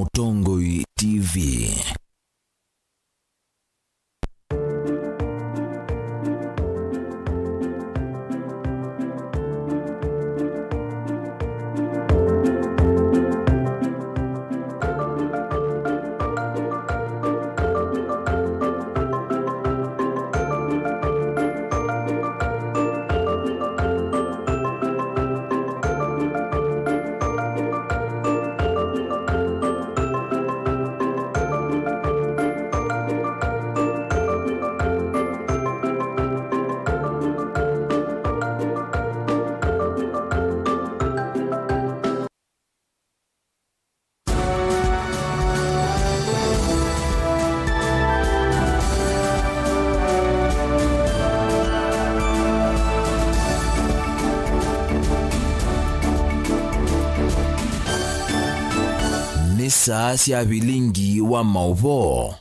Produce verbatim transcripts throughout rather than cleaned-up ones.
Mũtongoi T V. Nĩ saa sya vilingi wa maũvoo.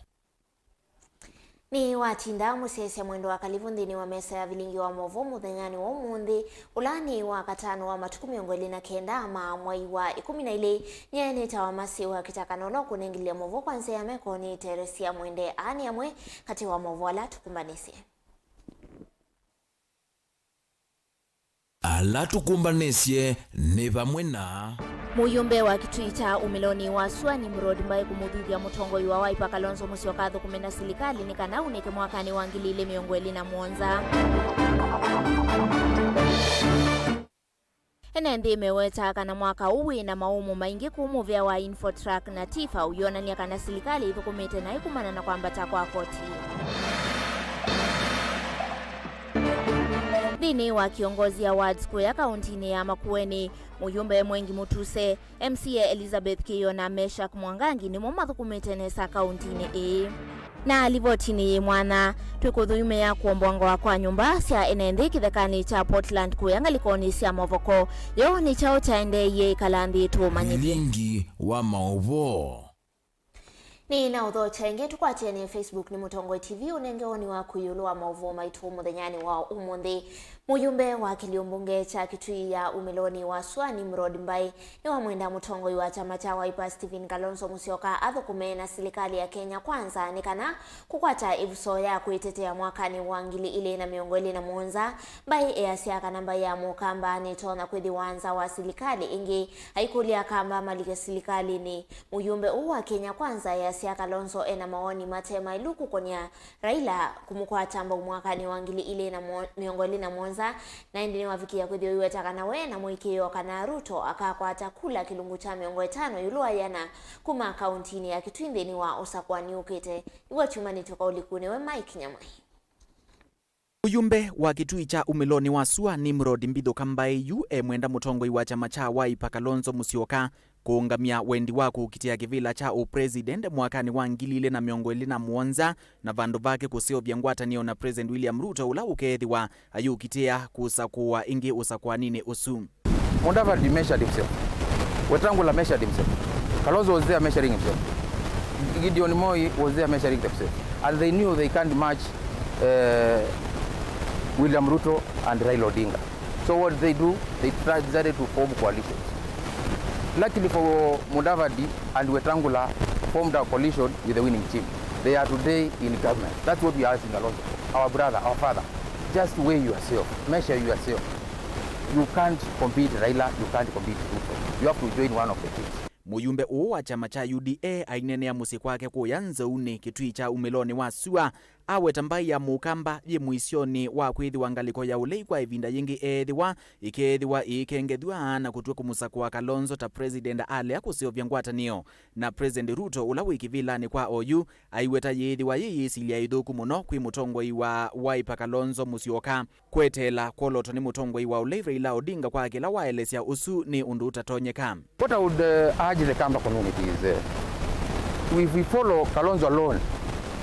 Nĩwatinda mũsyaĩĩsya Mwendwa Kalivu nthĩnĩ wa mesa ya vilingi wa maũvoo mũthenyanĩ wa ũmũnthĩ, ũla nĩ wa katano wa matukũ mĩongo ĩlĩ na kenda ma mwai wa ĩkũmi na ilĩ. Nyie nĩtawa Masi wa Kĩtakana, ũla ũkũnengelya maũvoo kwa nzĩa ya meko nĩ Teresia Mwende. Aa nĩ amwe katĩ wa maũvoo ala tũkũmbanĩsye. Ala tũkũmbanĩsye nĩ vamwe na. Mũyũmbe wa kĩtui kya ũmĩlonĩ wa sua Nimrod Mbai kũmũthuthya mũtongoi wa Wiper Kalonzo Musyoka athũkũme na silikalĩ nĩ kana aunĩke mwakanĩ wa ngili ilĩ mĩongo ĩlĩ na mũonza. Ene nthĩ mewetaa kana mwaka ũũ wĩ na maũmũ maingĩ kũu mũvĩa wa Infotrak na Tifa ũyonany'a kana silikalĩ ĩthũkũmĩte naĩ kumana na kwambata kwa koti. Nthĩnĩ wa Kiongozi Awards kũya kauntinĩ ya Makueni, mũyũmbe Mwengi Mutuse, M C A Elizabeth Kĩyo na Meshack Mwangangi nĩmo mathũkũmĩte nesa kauntinĩ ĩĩ. Na livotinĩ yĩ mwanya, twĩkũthũimĩa kũomboa ngoa kwa nyũmba sya ene nthĩ kĩthekanĩ kya Portland kũya ngalĩkonĩ sya movoko. Yo nĩ kyaũ kyaendeeie? Ĩkala nthĩ tũũmanyĩthye. Vilingi wa maũvoo. Nĩ na ũthokya ĩngĩ, tũkwatĩanĩe Facebook nĩ Mũtongoi T V, ũnenge woni waku ĩũlũ wa maũvoo maitũ mũthenyanĩ wa ũmũnthĩ. Mũyũmbe wa kĩlio mbunge kya kĩtui ya umĩlonĩ wa sua Nimrod Mbai nĩwamwenda mũtongoi wa kyama kya Wiper Stephen Kalonzo Musyoka athũkũme na silikalĩ ya Kenya Kwanza nĩ kana kũkwata ĩvuso ya kwĩtetea mwakanĩ wa ngili ilĩ na mĩongo ĩlĩ na mũonza. Mbai easya kana mbai ya Mũkamba nĩtonya kwĩthĩwa nza wa silikalĩ ĩngĩ. Aikũlya Akamba malike silikalĩnĩ, mũyũmbe ũũ wa Kenya Kwanza easya Kalonzo ena mawoni mate maĩlu kũkony'a Raila kũmũkwata mbau mwakanĩ wa ngili ilĩ na mĩongo ĩlĩ na mũonza, na ĩndĩ nĩwavikĩĩa kwĩthĩwa aiweta kana we na mũĩkĩĩo kana Ruto akakwata kula kĩlungu kya mĩongo ĩtano ĩũlũ wa ĩana kuma kauntinĩ ya Kitui nthĩnĩ wa ũsakũani ũkĩte. Ĩw'a kyumanĩtw'e kwa ũlikunĩ we Mike Nyamai. Mũyũmbe wa kĩtui kya umĩlonĩ wa sua Nimrod Mbithũka Mbai yu emwenda mũtongoi wa kyama kya Wiper Kalonzo Musyoka kũũngamya wendi wa kũkitĩa kĩvĩla kya ũpresident mwakanĩ wa ngili ilĩ na mĩongo ĩlĩ na mũonza, na vandũ vake kũseũvya ngwatanĩo na President William Ruto, ũla ũkeethĩwa ayũkitĩa kũsakũwa ĩngĩ ũsakũaninĩ ũsu. Mudavadi measured himself. Wetangula measured himself. Kalonzo was there measuring himself. Gideon Moi was there measuring themselves. And they knew they can't match, uh, William Ruto and Raila Odinga. So what did they do? They tried, decided to form coalitions. Luckily for Mudavadi and Wetangula formed a coalition with the winning team. They are today in government. That's what we are asking Kalonzo, our brother, our father. Just weigh yourself, measure yourself. You can't compete Raila, you can't compete Ruto. You have to join one of the teams. Mũyũmbe ũũ wa kyama kya U D A aineenea mũsyĩ kwake kũya Nzeũnĩ, kĩtui kya umĩlonĩ wa sua, aweta mbai ya Mũkamba yĩ mũisyonĩ wa kwĩthĩwa ngalĩko ya ũlei kwa ĩvinda yĩngĩ eethĩwa ĩkeethĩwa ĩikengethw'a na kũtw'a kũmũsakũa Kalonzo ta president alea kũseũvya ngwatanĩo na President Ruto, ũla wĩ kĩvĩlanĩ kwa oyu, aiweta yĩĩthĩwa yĩ yĩsilya ĩthũku mũno kwĩ mũtongoi wa Wiper Kalonzo Musyoka kweteela kwolotwa nĩ mũtongoi wa ũlei Raila Odinga kwa kĩla waelesya ũsu nĩ ũndũ ũtatonyeka. What I would, uh, urge the Kamba community is, uh, if we follow Kalonzo alone,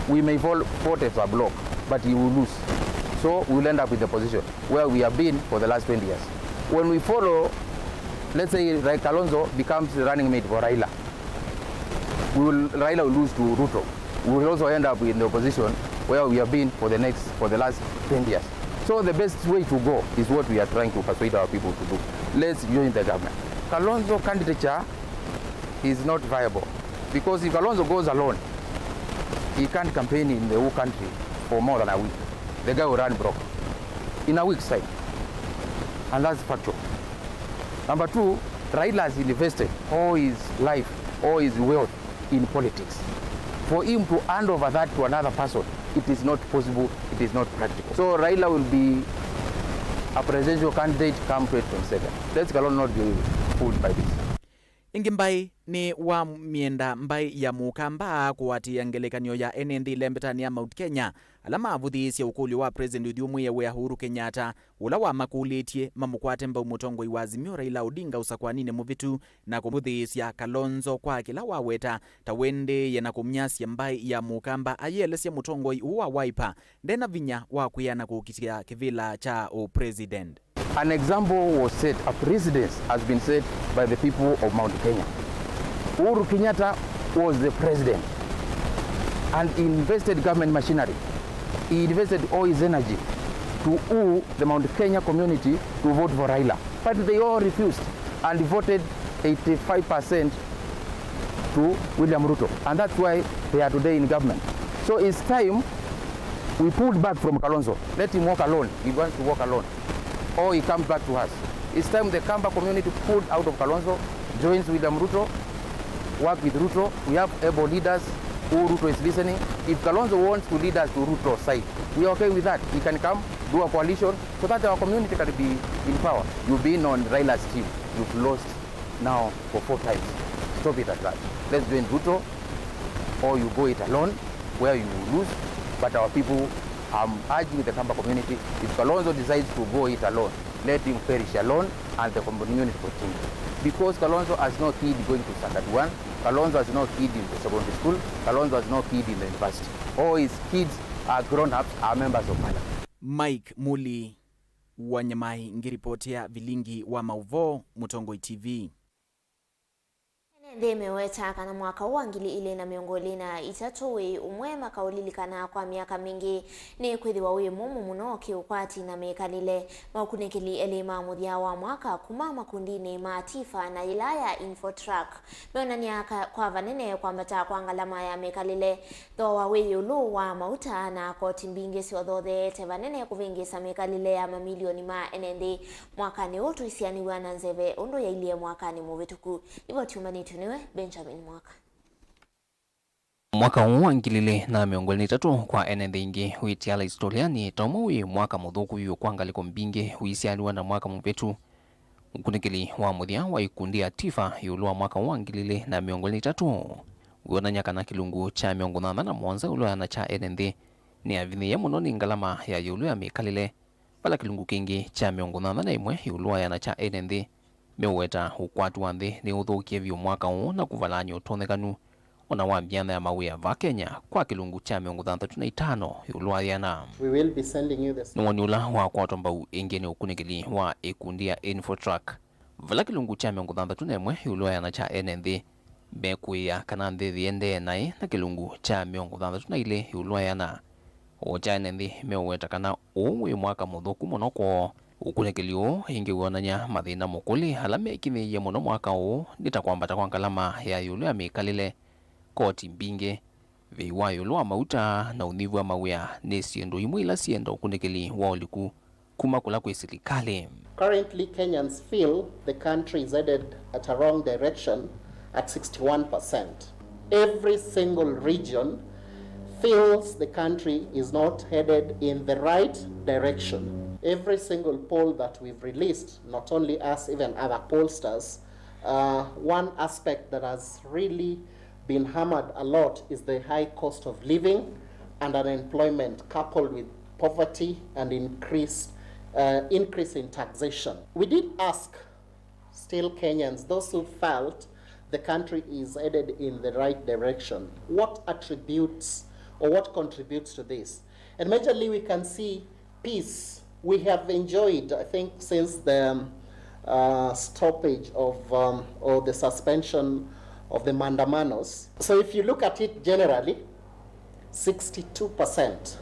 we may fall, vote as a bloc, but he will lose. So we will end up in the position where we have been for the last twenty years. When we follow, let's say, Ra-, Kalonzo becomes the running mate for Raila, we will, Raila will lose to Ruto. We will also end up in the opposition where we have been for the next, for the last twenty years. So the best way to go is what we are trying to persuade our people to do. Let's join the government. Kalonzo candidature is not viable. Because if Kalonzo goes alone, he can't campaign in the whole country for more than a week. The guy will run broke in a week's time. And that's factual. Number two, Raila has invested all his life, all his wealth in politics. For him to hand over that to another person, it is not possible, it is not practical. So Raila will be a presidential candidate come twenty twenty-seven. Let's Kalonzo not be fooled by this. Ĩngĩ mbaĩ nĩ wa myenda mbaĩ ya Mũkamba kũatĩĩa ngelekany'o ya ene nthĩ ĩlembetanĩ ya Mount Kenya, ala mavũthĩĩsye ũkũlyo wa President ũthyũmũĩe wĩa Uhuru Kenyatta, ũla wamakũlĩtye mamũkwate mbau mũtongoi wa Azimio Raila Odinga ũsakwaninĩ mũvĩtu, na kũmũthĩĩsya Kalonzo kwa kĩla waweta ta wendĩĩe na kũmyasya mbaĩ ya Mũkamba. Ayĩelesya mũtongoi ũũ wa Wiper ndena vinya wa kwĩana kũkitĩa kĩvĩla kya ũ president. An example was set, a precedence has been set by the people of Mount Kenya. Uhuru Kenyatta was the president and he invested government machinery. He invested all his energy to woo the Mount Kenya community to vote for Raila. But they all refused and voted eighty-five percent to William Ruto. And that's why they are today in government. So it's time we pulled back from Kalonzo. Let him walk alone. He wants to walk alone. Or he comes back to us. It's time the Kamba community pulled out of Kalonzo, joins William Ruto, work with Ruto. We have able leaders who Ruto is listening. If Kalonzo wants to lead us to Ruto's side, we are okay with that. He can come, do a coalition so that our community can be in power. You've been on Raila's team. You've lost now for four times. Stop it at that. Let's join Ruto or you go it alone where you lose. But our people, I'm urging the Kamba community, if Kalonzo decides to go it alone, let him perish alone and the community continue. Because Kalonzo has no kid going to Sakaduan, Kalonzo has no kid in the secondary school, Kalonzo has no kid in the university. All his kids are grown-ups, are members of parliament. Mike Muli, Wanyamai, ngĩripotĩa vilingi wa maũvoo, Mũtongoi T V. Ene nthĩ meweta kana mwaka ũũ wa ngili ilĩ na mĩongo ĩlĩ na itatũ wĩ ũmwe makaũlilikana kwa myaka mingĩ nĩ kwĩthĩwa wĩ mũmũ mũno kĩũkwati na mĩkalĩle. Maũkunĩkĩli elĩ ma mũthya wa mwaka kuma makundinĩ ma TIFA na yĩla ya Infotrack meonany'a ka-, kwa vanene kwambata kwa ngalama ya mĩkalĩle, thooa wĩ ĩũlũ wa mauta, na koti mbingĩ syothootheete vanene kũvĩngĩĩsa mĩkalĩle ya mamilioni ma ene nthĩ. Mwakanĩ ũũ tũisianĩw'a na nzeve ũndũ yailyĩ mwakanĩ mũvĩtũku. Livoti yumanĩtw'e nĩwe Benjamin Mwaka. Mwaka ũũ wa ngili ilĩ na mĩongo ĩlĩ na itatũ kwa ene nthĩ ingĩ wĩtiala isitolianĩ ta ũmwe wĩ mwaka mũthũku vyũ kwa ngalĩko mbingĩ ũisianĩw'a na mwaka mũvĩtu. Ũkunĩkĩli wa mũthya wa ikundi ya TIFA ĩũlũ wa mwaka ũũ wa ngili ilĩ na mĩongo ĩlĩ na itatũ wĩonany'a kana kĩlungu kya mĩongo thanthatũ na mũonza ĩũlũ wa ĩana kya ene nthĩ nĩyavinyĩĩe mũno nĩ ngalama ya ĩũlũ ya mĩkalĩle, vala kĩlungu kĩngĩ kya mĩongo thanthatũ na ĩmwe ĩũlũ wa ĩana kya ene nthĩ meũweta ũkwati wa nthĩ nĩũthũkie vyũ mwaka ũũ na kũvalany'a ũtonyekanu o na wa myanya ya mawĩa vaa Kenya kwa kĩlungu kya mĩongo thanthatũ na itano ĩũlũ wa ĩana. We will be sending you the... Nĩ woni ũla wakwatwa mbau ĩngĩ nĩ ũkunĩkĩli wa ĩkundi ya Infotrack, vala kĩlungu kya mĩongo thanthatũ na ĩmwe ĩũlũ wa ĩana kya ene nthĩ mekũĩa kana nthĩ yĩendee naĩ, na kĩlungu kya mĩongo thanthatũ na ilĩ ĩũlũ wa ĩana o kya ene nthĩ meũweta kana ũũ wĩ mwaka mũthũku mũno kwoo. Ũkunĩkĩli ũũ ĩngĩ wĩonany'a mathĩna mũkũlĩ ala mekinyĩie mũno mwaka ũũ nĩ ta kwambata kwa ngalama ya ĩũlũ ya mĩkalĩle, koti mbingĩ, vei wa ĩũlũ wa mauta, na ũnyivu wa mawĩa nĩ syĩndũ imwe ila syenda ũkunĩkĩli wa ũliku kuma kũla kwĩ silikalĩ. Currently, Kenyans feel the country is headed at a wrong direction at sixty-one percent. Every single region feels the country is not headed in the right direction. Every single poll that we've released, not only us, even other pollsters, uh, one aspect that has really been hammered a lot is the high cost of living and unemployment coupled with poverty and increase, uh, increase in taxation. We did ask still Kenyans, those who felt the country is headed in the right direction, what attributes or what contributes to this? And majorly we can see peace. We have enjoyed, I think, since the, um, uh, stoppage of, um, or the suspension of the maandamanos. So if you look at it generally, sixty-two percent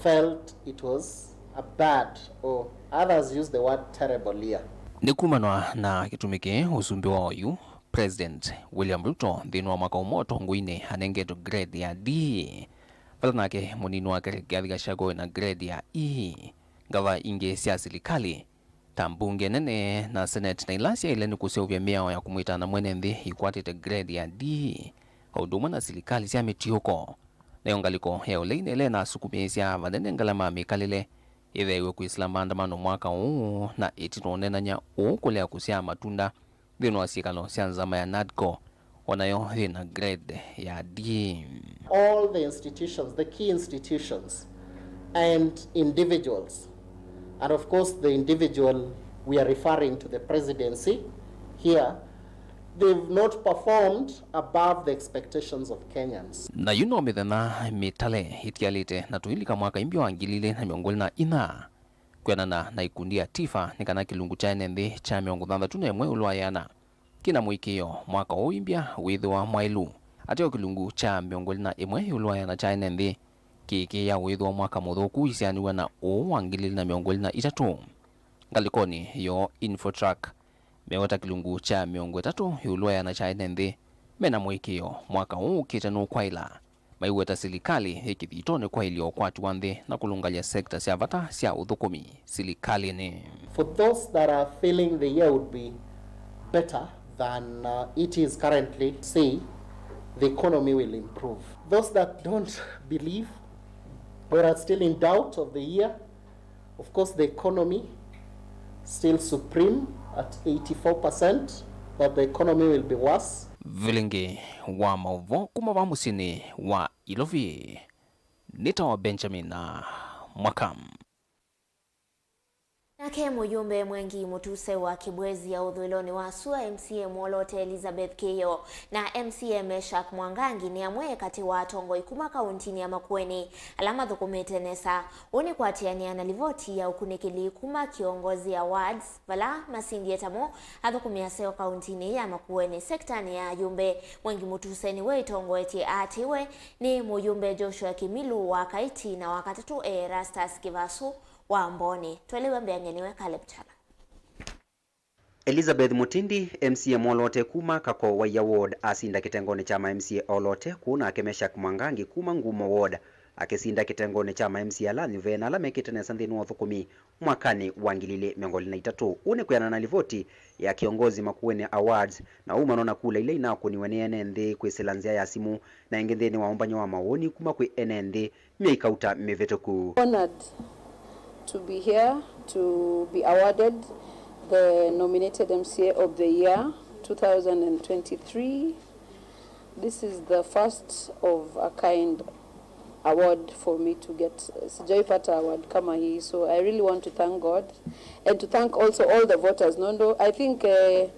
felt it was a bad, or others use the word terrible year. Nĩ kumanwa na kĩtumi kĩĩ, ũsumbĩ wa oyu President William Ruto nthĩnĩ wa mwaka ũmwe ũtongoinĩ anengetwe grade ya D, vala nake mũnini wake Rigathi Gachagua wĩna grade ya E. Ngavana ingĩ sya silikalĩ ta mbunge nene na senate na ila syaĩle nĩ kũseũvya mĩao ya kũmwĩtana mwene nthĩ ikwatĩte grade ya D, o ũndũ ũmwe na silikalĩ sya mĩtiũko. Nayo ngalĩko ya ũlei nĩla ĩnasukumĩĩsya vanene ngalama ya mĩkalĩle ĩtheew'e kwĩsĩla maandamano mwaka ũũ, na ĩtina ũneenany'a ũũ kũlea kũsyaa matunda nthĩnĩ wa syĩkalo sya nzama ya NADCO, o nayo yĩna grade ya D. All the institutions, the key institutions, and individuals, and of course the individual we are referring to, the presidency here, they've not performed above the expectations of Kenyans. Na yu no mĩthenya mĩtale ĩtialĩte na tũilika mwaka imbya wa ngili ilĩ na mĩongo ĩlĩ na inya. Kwĩanana na ikundi ya TIFA, nĩ kana kĩlungu kya ene nthĩ kya mĩongo thanthatũ na ĩmwe ĩũlũ wa ĩana kĩna mũĩkĩĩo mwaka ũũ imbya wĩthĩwa mwaĩlu. Ateo kĩlungu kya mĩongo ĩlĩ na ĩmwe ĩũlũ wa ĩana kya ene nthĩ kĩĩkĩĩa wĩthĩwa mwaka mũthũku isyaniw'a na ũũ wa ngili ilĩ na mĩongo ĩlĩ na itatũ. Ngalĩkonĩ yoo Infotrack, meweta kĩlungu kya mĩongo ĩtatũ ĩũlũ wa ĩana kya ene nthĩ mena mũĩkĩĩo mwaka ũũ ũkĩte nũkwaĩla. Maiweta silikalĩ yĩ kĩthitonĩ kwaĩlya ũkwati wa nthĩ na kũlũngalya sekta sya vata sya ũthũkũmi silikalĩnĩ. For those that are feeling the year would be better than, uh, it is currently, say the economy will improve. Those that don't believe or are still in doubt of the year, of course, the economy still supreme at eighty-four percent, that the economy will be worse. Vilingi wa maũvoo kuma va mũsyĩnĩ wa Ilovi nĩ ta wa Benjamin Mwaka. Nake mũyũmbe Mwengi Mutuse wa Kibwezi ya ũthũĩlonĩ wa sua, M C A mwoloote Elizabeth Kĩyo na M C A Meshack Mwangangi nĩ amwe katĩ wa atongoi kuma kauntinĩ ya Makueni ala mathũkũmĩte nesa. Ũũ nĩ kũatĩanĩa na livoti ya ũkunĩkĩli kuma Kiongozi Awards, vala masindie tamo athũkũmi aseo kauntinĩ ya Makueni. Sektanĩ ya ayũmbe, Mwengi Mutuse nĩwe ĩtongoetye aatĩwe nĩ mũyũmbe Joshua Kĩmilu wa Kaiti na wa katatũ e Erastus Kĩvasu wa Mboni. Twelewe mbĩange nĩwe Caleb Chala. Elizabeth Mutindi, M C A mwoloote kuma Kako Waia Ward, asinda kĩtengonĩ kya ma M C A oloote kũu, nake Meshack Mwangangi kuma Ngumo Ward akĩsinda kĩtengonĩ kya ma M C A ala anyuve na ala mekĩte nesa nthĩnĩ wa ũthũkũmi mwakanĩ wa ngili ilĩ mĩongo ĩlĩ na itatũ. Ũũ nĩ kwĩanana na livoti ya Kiongozi Makueni Awards, na umano na kula ila inakũniwe nĩ ene nthĩ kwĩsĩla nzĩa ya simũ, na ĩngĩ nthĩnĩ wa ũmbany'a wa mawoni kuma kwĩ ene nthĩ myei kauta mĩvĩtũku. Honored to be here to be awarded the nominated M C A of the year two thousand and twenty-three. This is the first of a kind award for me to get. Sijawahi pata award kama hii, so I really want to thank God and to thank also all the voters. Nondo, I think, eh,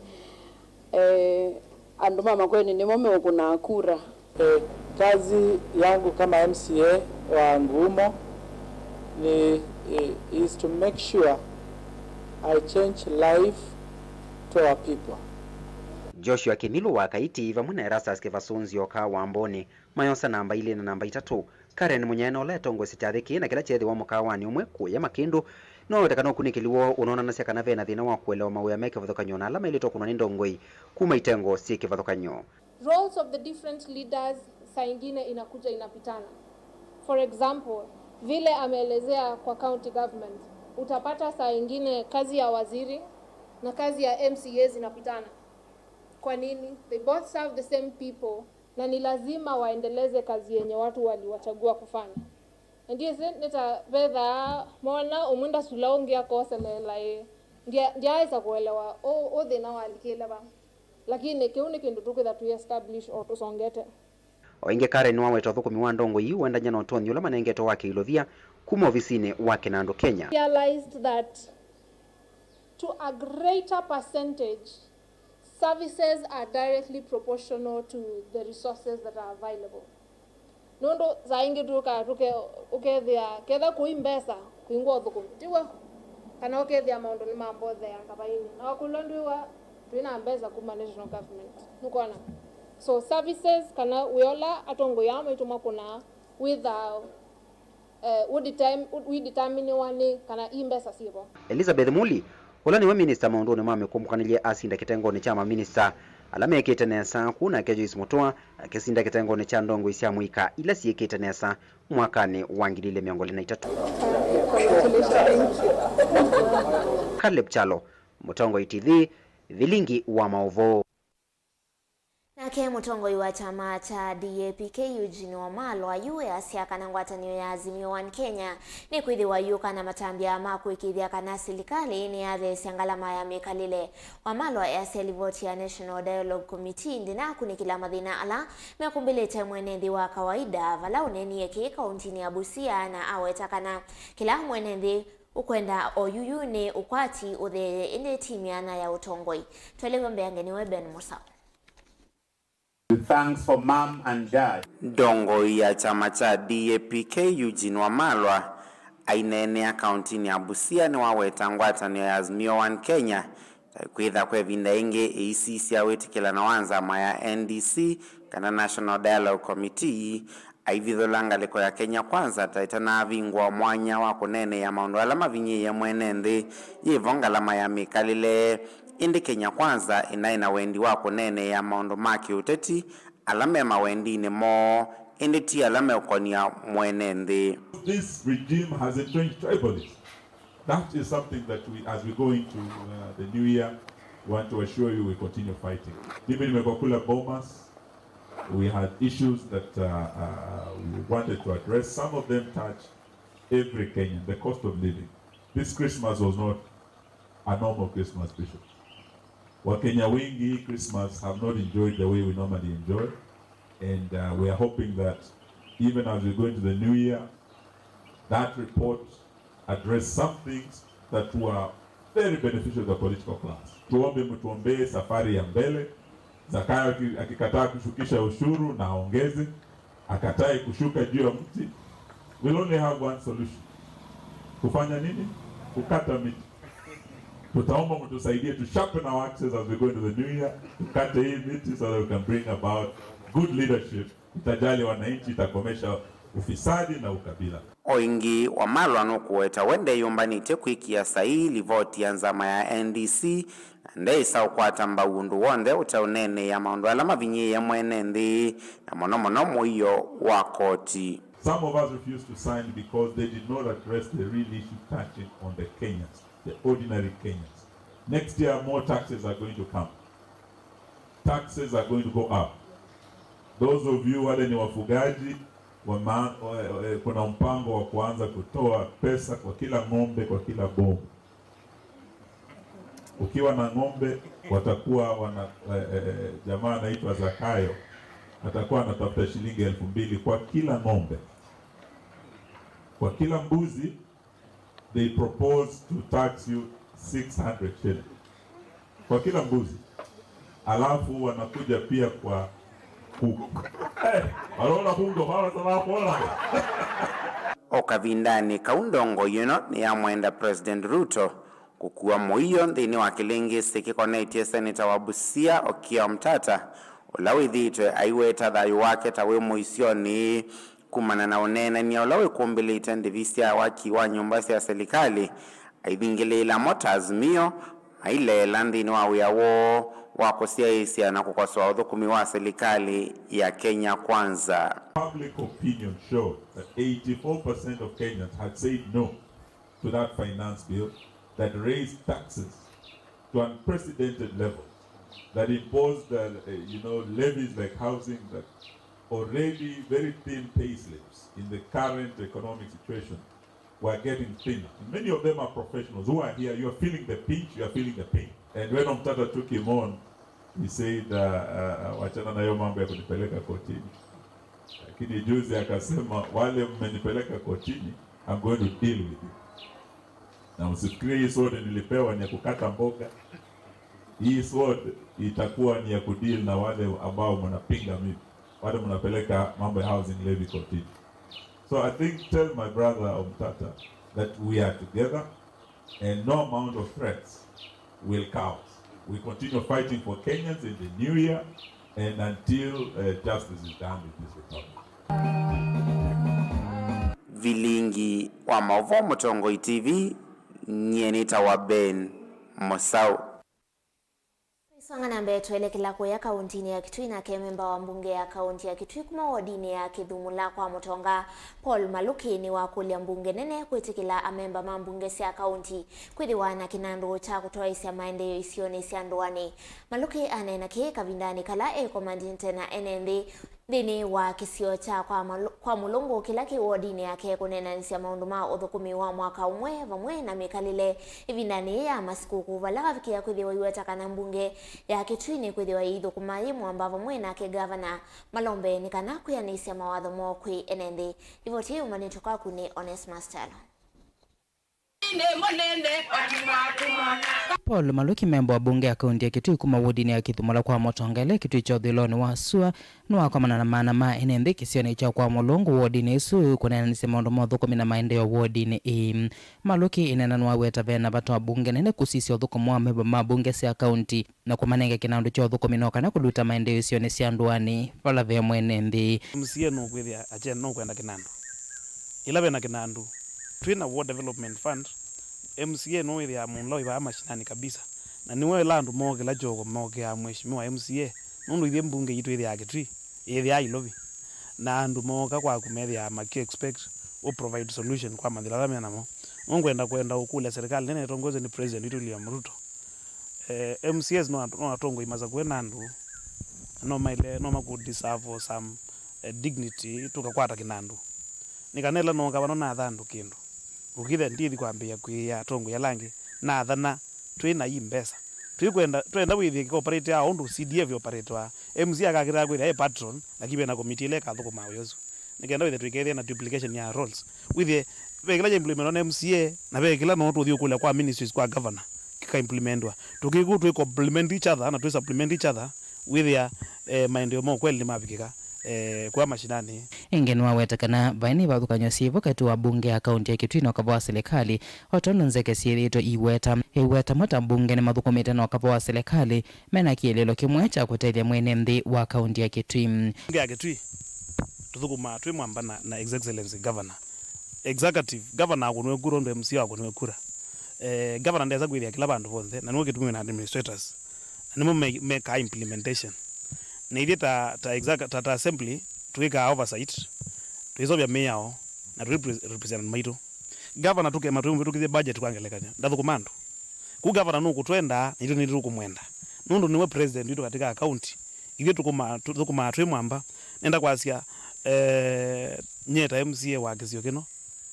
eh, andũ ma Makueni nĩmo meũkũnaa kura. Eh, kazi yangu kama M C A wa Ngumo ni, eh, is to make sure I change life to our people. Joshua Kĩmilu wa Kaiti vamwe na Erastus Kĩvasu Nzioka wa Mboni mayosa namba ilĩ na namba itatũ. Karen Mũnyae na ũla etongoesye kyathĩ kĩĩ na kĩla kyeethĩwa mũkaawanĩ ũmwe kũya Makĩndũ, nĩwaweta kana ũkunĩkĩli woo ũnoonanasya kana ve na thĩna wa kũelewa mawĩa me kĩvathũkany'o na ala maĩlĩtwe kũnwa nĩ ndongoi kuma itengo syĩ kĩvathũkany'o. Roles of the different leaders saa ingine inakuja inapitana. For example, vile ameelezea kwa county government, utapata saa ingine kazi ya waziri na kazi ya M C A zinapitana. Kwa nini? They both serve the same people, na ni lazima waendeleze kazi yenye watu waliwachagua kufanya. Na ndiĩsĩ nĩ ta vethaa mona ũmwe ndasula ũngĩ akoseleela ĩ. Ndya-, ndyaaĩsa kũelewa ũ, ũ thĩna walikĩle va. Lakini kĩu nĩ kĩndũ tũkwĩtha tũi establish o tũsongete. O ĩngĩ, Karen nĩwaweta ũthũkũmi wa ndongoi ii ũendany'a na ũtonyi ũla manengetwe wa kĩilovia kuma ovisinĩ wa Kĩnandũ Kenya. Realized that to a greater percentage, services are directly proportional to the resources that are available. Nũndũ saa ingĩ tũkaa tũke-, ũkethĩa ketha kũi mbesa kũingwa ũthũkũmi, tiw'o? Kana ũkethĩa maũndũ nĩmambothea ngavainĩ. Na wakũlwa ndwĩwa twĩ na mbesa kuma national government. Nũkwona? So services kana wĩa ũla atongoi aa maitũ makũnaa wĩthaa, eh, ũdeterm-, ũ-, ũideterminiwa nĩ kana i mbesa syĩvo. Elizabeth Muli, ũla nĩwe minista maũndũnĩ ma mĩkũmbũkanĩlye, asinda kĩtengonĩ kya maminista ala mekĩte nesa kũu, nake Joyce Mũtũa akĩsinda kĩtengonĩ kya ndongoi sya mũika ila syĩkĩte nesa mwakanĩ wa ngili ilĩ mĩongo ĩlĩ na itatũ. Caleb Kyalo, Mũtongoi T V, Vilingi wa maũvoo. Nake mũtongoi wa kyama kya D A P K Eugene Wamalwa yu easya kana ngwatanĩo ya Azimio One Kenya nĩkwĩthĩwa yũka na matambya ma kũĩkĩĩthya kana silikalĩ nĩyatheesya ngalama ya mĩkalĩle. Wamalwa easya livoti ya National Dialogue Committee ndĩnakunĩkĩla mathĩna ala mekũmbĩlĩte mwene nthĩ wa kawaida, vala ũneenie kĩĩ kauntinĩ ya Busia na aweta kana kĩla mwene nthĩ ũkwenda o yuyu nĩ ũkwati ũtheeye, ĩndĩ ti myanya ya ũtongoi. Twelew'e mbeange nĩwe Ben Mũsaũ. Thanks for mom and dad. Ndongoi ya kyama kya D A P K Eugene Wamalwa aineenea kauntinĩ ya Busia nĩwaweta ngwatanĩo ya Azimio One Kenya ta kwĩtha kwa ĩvinda yĩngĩ ĩisisya wĩtĩkĩlano wa nzama ya N D C kana National Dialogue Committee, aivithũla ngalĩko ya Kenya Kwanza ta ĩtanavingũa mwanya wa kũneenea maũndũ ala mavinyĩĩe mwene nthĩ. Yĩvo ngalama ya mĩkalĩle, ĩndĩ Kenya Kwanza ĩnaĩ na wendi wa kũneenea maũndũ ma kĩũteti ala me mawendinĩ moo, ĩndĩ ti ala meũkonia mwene nthĩ. This regime has entrenched tribalism. That is something that we, as we go into, uh, the new year, we want to assure you we continue fighting. Mimi nimekuwa kule Bomas, we had issues that, uh, uh, we wanted to address. Some of them touch every Kenyan, the cost of living. This Christmas was not a normal Christmas, Bishop. Wakenya wengi hii Christmas have not enjoyed the way we normally enjoy, and, uh, we are hoping that even as we go into the new year, that report address some things that were very beneficial to the political class. Tuombe, mtuombee safari ya mbele. Zakayo aki-, akikataa kushukisha ushuru na aongeze, akatae kushuka juu ya mti. We'll only have one solution. Kufanya nini? Kukata miti. Tutaomba mtusaidie to sharpen our axes as we go into the new year, tukate hii miti so that we can bring about good leadership. Itajali wananchi, itakomesha ufisadi na ukabila. O ĩngĩ, Wamalwa nũkũweta we ndeyũmbanĩtye kwĩkĩa saii livoti ya nzama ya N D C, na ndeĩsa ũkwata mbau ũndũ w'onthe ũteũneeneea maũndũ ala mavinyĩĩe mwene nthĩ, na mũno mũno mũio wa koti. Some of us refused to sign because they did not address the real issue touching on the Kenyans, the ordinary Kenyans. Next year, more taxes are going to come. Taxes are going to go up. Those of you wale ni wafugaji, wa ma-, eh, eh, kuna mpango wa kuanza kutoa pesa kwa kila ng'ombe, kwa kila boma. Ukiwa na ng'ombe, watakuwa wana-, eh, eh, eh, jamaa anaitwa Zakayo, atakuwa anatafuta shilingi elfu mbili kwa kila ng'ombe. Kwa kila mbuzi, they propose to tax you six hundred shillings kwa kila mbuzi. Alafu wanakuja pia kwa kuku. Eh, wanaona kuku ndio maana sana kuona. O kavindanĩ kau, ndongoi ĩno nĩyamwenda President Ruto kũkua mũio nthĩnĩ wa kĩlĩngĩsĩ kĩkonetye seneta wa Busia Okiya Omtata, ũla wĩthĩĩtwe aiweta thayũ wake ta wĩ mũisyonĩ kumana na ũneenany'a ũla wĩkũmbĩlĩte ndĩvi sya waki wa nyũmba sya silikalĩ. Aithingĩlĩĩla mo ta Azimio maileela nthĩnĩ wa wĩa woo wa kũsyaĩĩsya na kũkosoa ũthũkũmi wa silikalĩ ya Kenya Kwanza. Public opinion showed that eighty-four percent of Kenyans had said no to that finance bill that raised taxes to unprecedented levels, that imposed, uh, uh, you know, levies like housing that already very thin payslips in the current economic situation were getting thinner. And many of them are professionals who are here. You are feeling the pinch, you are feeling the pain. And when Omtata took him on, he said, uh, uh, wachana na hiyo mambo ya kunipeleka kotini. Lakini juzi akasema, "Wale mmenipeleka kotini, I'm going to deal with you." Na usifikirie hii sword nilipewa ni ya kukata mboga. Hii sword itakuwa ni ya kudeal na wale ambao mnapinga mimi, wale mnapeleka mambo ya housing levy kotini. So I think, tell my brother Omtata that we are together and no amount of threats will cow us. We continue fighting for Kenyans in the new year and until, uh, justice is done in this republic. Vilingi wa maũvoo, Mũtongoi T V, nyie nĩtawa Ben Mũsaũ. Songa na mbee, twelekela kũya kaũntinĩ ya Kitui, nake memba wa mbunge ya kaũnti ya Kitui kuma wodinĩ ya Kĩthumũla kwa Mũtonga, Paul Maluki, nĩwakũlya mbunge nene kwĩtĩkĩla amemba ma mbunge sya kaũnti kwĩthĩwa na kĩnandũ kya kũtwaĩsya maendeeo isionĩ sya ndũanĩ. Maluki aneena kĩĩ kavindanĩ kala ekomanĩte na ene nthĩ nthĩnĩ wa kĩsio kya kwa Malu-, kwa Mũlũngũ kĩla kĩ wodinĩ yake kũneenanĩsya maũndũ ma ũthũkũmi wa mwaka ũmwe vamwe na mĩkalĩle ĩvindanĩ yĩĩ ya masikũkũ, vala vavikĩa kwĩthĩwa iweta kana mbunge ya Kitui nĩkwĩthĩwa yĩithũkũma yĩ mwamba vamwe nake ngavana Malombe nĩ kana kwĩanĩsya mawatho moo kwĩ ene nthĩ. Livoti ĩĩ yumanĩtw'e kwaku nĩ Onesmus Kyalo. Paul Maluki, memba wa mbunge ya kaunti ya Kitui kuma wodinĩ ya Kĩthumũla kwa Mũtonga ĩla Kitui kya ũthũĩlonĩ wa sua, nĩwakomana na maana ma ene nthĩ kĩsionĩ kya kwa Mũlũngũ wodinĩ ĩsu kũneenanĩsya maũndũ ma ũthũkũmi na maendeeo wodinĩ ĩĩ. Maluki ĩnena nĩwaweta vena vata wa mbunge nene kũsisya ũthũkũmi wa memba ma mbunge sya kaunti na kũmanenga kĩnandũ kya ũthũkũmi no kana kũluta maendeeo isionĩ sya ndũanĩ vala ve mwene nthĩ. M C A nũkwĩthĩa agenda, nũkwenda kĩnandũ. Ĩla vena kĩnandũ, twĩ na Ward Development Fund, M C A nũwĩthĩaa mũndũ ũla wĩ vaa mashinani kabisa. Na nĩwe ĩla andũ mookĩla kyoko mookĩaa mheshimiwa M C A, nũndũ ithyĩ mbunge yitũ ĩthĩaa Kitui, ĩthĩaa Ilovi. Na andũ mooka kwaku methĩaa makĩ expect ũ provide solution kwa mathĩna ala me namo. Nũngwenda kwenda ũkũlya serikali nene ĩtongoeswe nĩ President witũ William Ruto. Eh, M C As no at-, no atongoi masakũe na andũ, no maile, no makũ deserve some, eh, dignity, tũkakwata kĩnandũ. Nĩ kana ĩla nooka vano natha andũ kĩndũ, ũkithe ndithi kwambĩĩa kwĩĩa atongoi ala angĩ, nathana twĩ na ii mbesa. Tũikwenda, twenda wĩthĩe kĩka operate ya ũndũ C D F operate wa. M C A akakĩtaa kwĩthĩa e patron, lakini vena committee ĩla ĩkathũkũma wĩa ũsu. Nĩ kenda wĩthĩe tũikethĩa na duplication ya roles. Wĩthĩe ve kĩla kya implementwa na M C A, na ve kĩla no tũthi ũkũlya kwa ministries, kwa governor, kĩka implementwa. Tũkĩku twĩ complement each other na twĩ supplement each other, wĩthĩa, eh, maendeeo ma ũkweli nĩmavikĩka, eh, kwa mashinani. Ĩngĩ nĩwaweta kana vaĩ na ivathũkany'o syĩvo katĩ wa mbunge ya kaunti ya Kitui na ũkava wa silikalĩ, o tondũ nzeke syĩthĩĩtwe iweta. Ĩweta mo ta mbunge nĩmathũkũmĩte na ũkava wa silikalĩ mena kĩeleelo kĩmwe kya kũtethya mwene nthĩ wa kaunti ya Kitui. Mbunge ya Kitui, tũthũkũmaa twĩ mwamba na, na His Excellency Governor. Executive, Governor akũnĩwe kura ũndũ M C A akũnĩwe kura. Eh, Governor ndesa kwĩthĩa kĩla vandũ vonthe, na nĩwe kĩtumi na administrators. Na nĩmo me-, mekaa implementation. Na ithyĩ ta, ta, exec-, ta, ta assembly, twĩkaa oversight, twĩsovya mĩao, na tũ repre-, represent maitũ. Governor tũkema twĩ mũvĩtũkĩthye budget kwa ngelekany'o, ndathũkũma andũ. Kũu governor nũkũtwenda, na ithyĩ nĩtũkũmwenda. Nũndũ nĩwe president witũ katika county. Ithyĩ tũkũmaa, tũthũkũmaa twĩ mwamba. Nenda kwasya, eh, nyie ta M C A wa kĩsio kĩno,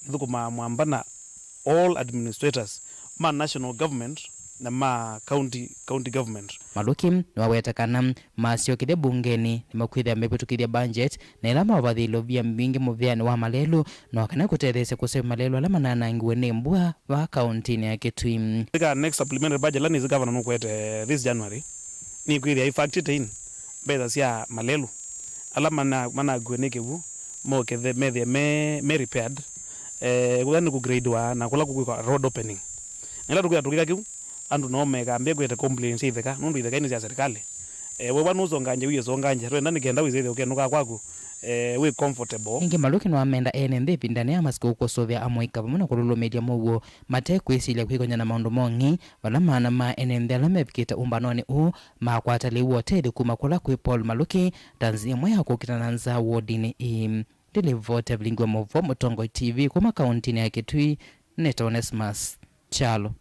nĩthũkũmaa mwamba na all administrators ma national government na ma county, county government. Maluki nĩwaweta kana masyokethya mbungenĩ nĩmakwĩthĩa mevĩtũkĩthya budget na ĩla mavathĩĩlyo via mbingĩ mũvĩanĩ wa malelũ, no kana kũtetheesya kũseũvya malelũ ala mananangiwe nĩ mbua vaa kauntinĩ ya Kitui. Ĩka next supplementary budget ĩla nĩsĩ governor nũkwete this January, nĩkwĩthĩa ĩfactorĩte in mbesa sya malelũ ala mana-, manakuwe nĩ kĩw'ũ, mokethe methĩe me, me repaired, eh, kũla nĩ kũgradewa na kũla kũkwĩkwa road opening. Na ĩla tũkwĩa tũkĩka kĩu, andũ noo mekambĩĩa kwĩte complain sya itheka, nũndũ itheka nĩ sya serikali. Eh, we wa nũsongangya, wĩsongangya, twenda nĩ kenda wĩsĩthĩe ũkenũka kwaku, eh, wĩ comfortable. Ĩngĩ Maluki nĩwamenda ene nthĩ ĩvindanĩ ya masikũkũ kũsũvĩa amũika vamwe na kũlũlũmĩlya mũuo mate kwĩsilya kwĩkony'a na maũndũ ma ũng'i, vala maana ma ene nthĩ ala mevikĩte ũmbanonĩ ũũ makwata lĩu wa ũtethyo kuma kũla kwĩ Paul Maluki ta nzĩa ĩmwe ya kũkita na nza wodinĩ ĩĩ. Ndĩlivoti ya vilingi wa maũvoo Mũtongoi T V kuma kauntinĩ ya Kitui, nĩtawa Onesmus Kyalo.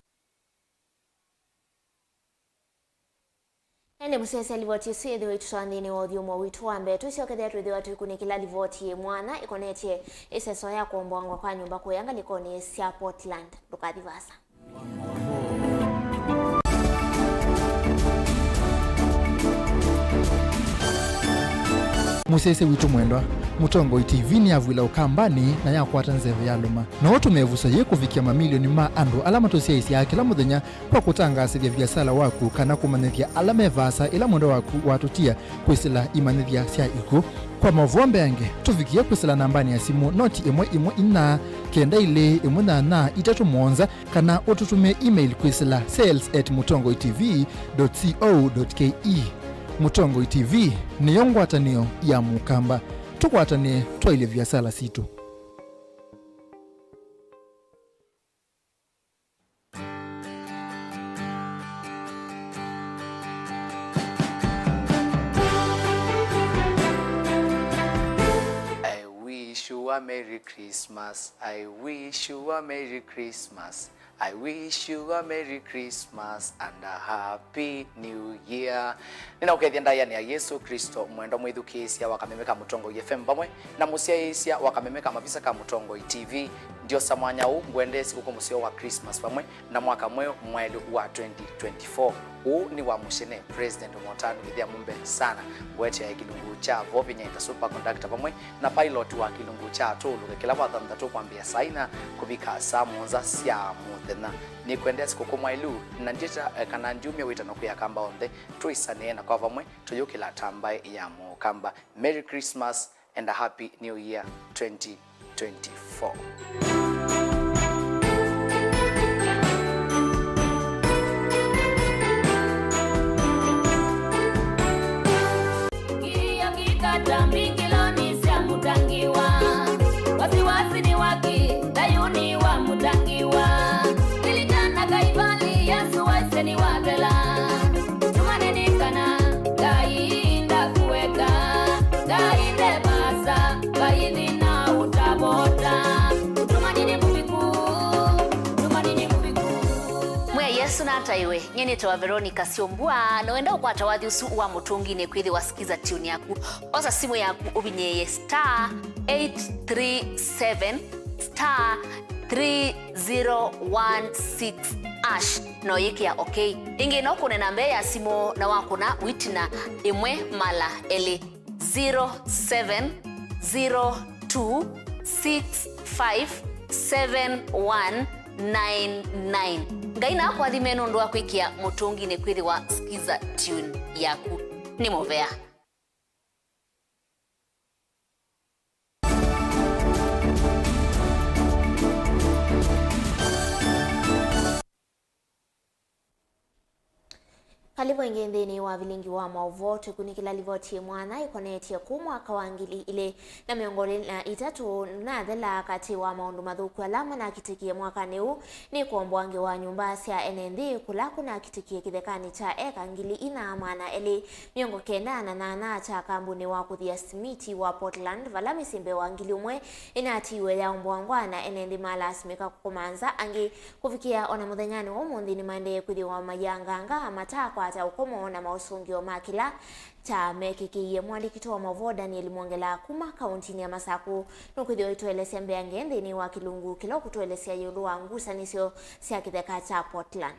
Ĩndĩ mũsyaĩĩsya livoti ĩsu yĩthĩwe ĩtũtwaa nthĩnĩ wa ũthyũmũo witũ wa mbee, tũisyokethĩa twĩthĩwa tũikũnĩkĩla livoti yĩ mwana ĩkonetye ĩseso ya kũomboangwa kwa nyũmba kũya ngalĩkonĩ sya Portland. Ndũkathi vaasa. Mũsyaĩĩsya witũ mwendwa, Mũtongoi T V nĩyavw'ĩla Ũkambanĩ na yakwata nzeve yalũma. No ũtũme ĩvuso yĩĩ kũvikĩa mamilioni ma andũ ala matũsyaĩĩsyaa kĩla mũthenya kwa kũtangaasĩthya viasala waku kana kũmanyĩthya ala me vaasa ĩla mwendwa waku watũtia kwĩsĩla imanyĩthya sya ikw'ũ. Kwa maũvoo mbeange, tũvikĩe kwĩsĩla nambanĩ ya simũ noti ĩmwe ĩmwe inya, kenda ilĩ ĩmwe nyanya itatũ mũonza, kana ũtũtũmĩe email kwĩsĩla sales at mũtongoi T V dot co dot K E. Mũtongoi T V nĩyo ngwatanĩo ya Mũkamba. Tũkwatanĩe twaĩlye viasala sitũ. A Merry Christmas, I wish you a Merry Christmas, I wish you a Merry Christmas and a Happy New Year. Nĩnaũkethya ndaĩanĩ ya Yesũ Klĩsto, mwendwa mwĩthukĩĩsya wa Kameme ka Mũtongoi F M vamwe na mũsyaĩĩsya wa Kameme ka Mavisa ka Mũtongoi T V. Ndiosa mwanya ũũ ngwendee sikũkũ mũseo wa Christmas vamwe na mwaka mweũ mwaĩlu wa twenty twenty-four. Ũũ nĩ wa mũsyĩ ne President Motanu Gĩthĩa Mumbe sana. Ngwetea kĩlungu kya vo vinya ita superconductor vamwe na pilot wa kĩlungu kya tũũlũke kĩla wa thanthatũ kwambĩĩa saa inya kũvika saa mũonza sya mũthenya. Nĩkwendea sikũkũ mwaĩlu, na ndyĩta, eh, kana ndyumya wĩtano kwĩ Akamba onthe. Tũĩsanĩe na kwa vamwe tũyũkĩla ta mbaĩ ya Mũkamba. Merry Christmas and a Happy New Year twenty twenty-four. Kĩio kĩkata mbingĩlonĩ sya Mũtangiwa, wasiwasi nĩ waki thayũnĩ wa Mũtangiwa. Lilikana Kaivali, Yesũ waisye nĩwathela. Tũmane nĩ kana Ngai ndakũeka, Ngai nde vaasa, Ngai thĩna ũtavota. Ũtũmani nĩ mũviku, ũtũmani nĩ mũviku. Mwĩa Yesũ nataĩwe. Nyie nĩtawa Veronica Syombua, na wenda ũkwata wathi ũsu wa Mũtũnginĩ kwĩthĩwa Skiza Tune yaku, osa simũ yaku ũvinyĩĩe star eight three seven star three zero one six hash, na ũyĩkĩa okay. Ĩngĩ no kũne namba ya simũ na wakũna wĩtina ĩmwe mala elĩ, zero seven zero two six five seven one nine nine. Ngai nakũathime nũndũ wa kwĩkĩa Mũtũnginĩ kwĩthĩwa Skiza Tune yaku. Nĩ mũvea. Kalĩvo ĩngĩ nthĩnĩ wa vilingi wa maũvoo, twĩkunĩkĩla livoti ya mwanya ĩkonetye kũu mwaka wa ngili ilĩ na mĩongo ĩlĩ na itatũ nathela. Katĩ wa maũndũ mathũku ala manakitĩkie mwakanĩ ũũ nĩ kũomboa ngewa nyũmba sya ene nthĩ kũla kũnakitĩkie kĩthekanĩ kya eka ngili ina maana elĩ mĩongo kenda na nyanya kya kambunĩ wa kũthĩa simiti wa Portland, vala mĩsyĩ mbee wa ngili ũmwe ĩnatiiwe yaomboangwa na ene nthĩ malasimĩka kũkoma nza. Angĩ kũvikĩa ona mũthenyanĩ wa ũmũnthĩ nĩmaendee kwĩthĩwa mayĩanganga mataakwata ũkomo na maũsũngĩo ma kĩla kyamekĩkĩie. Mũandĩki witũ wa maũvoo Daniel Mwongela kuma kaũntinĩ ya Masakũ nũkwĩthĩwa ũitũelesya mbeange nthĩnĩ wa kĩlungu kĩla ũkũtũelesya ĩũlũ wa ngusanĩsyo sya kĩtheka kya Portland.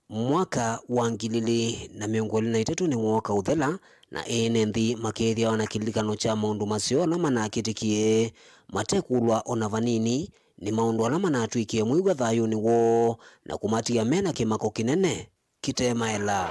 Mwaka wa ngili ilĩ na mĩongo ĩlĩ na itatũ nĩwooka ũthela, na ene nthĩ makeethĩawa na kĩlilikano kya maũndũ maseo ala manakĩtĩkie, matekũlwa o na vanini nĩ maũndũ ala manatw'ĩkie mwĩw'a thayũnĩ woo na kũmatiga me na kĩmako kĩnene kĩte maela.